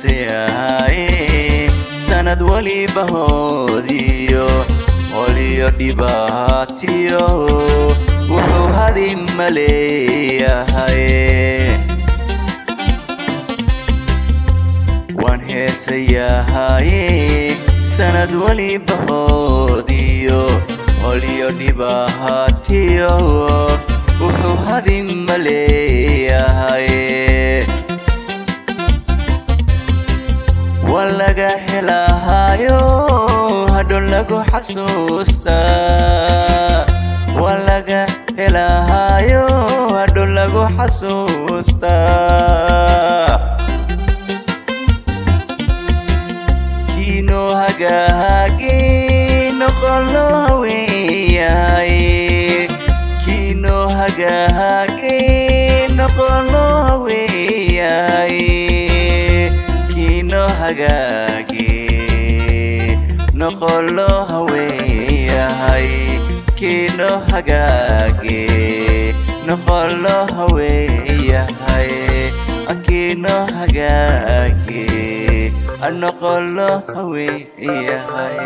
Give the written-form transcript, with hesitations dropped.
Heesayahay sanad waliba hoodiyo holiyo dhibaatiyo, wuxuu hadi maleeyahay. Waan heesayahay sanad waliba hoodiyo holiyo dhibaatiyo, wuxuu hadi maleeyahay. Waa laga helahaayo hadho lagu xasuustaa, waa laga helahaayo hadho lagu xasuustaa. Kiinoo hagaagi noqon loo haweeyahay, kiinoo hagaagi noqon loo haweeyahay, kiinoo hagaagi noqon loo haweeyahay, kiinoo hagaagi noqon loo haweeyahay, kiinoo hagaagi noqon loo haweeyahay.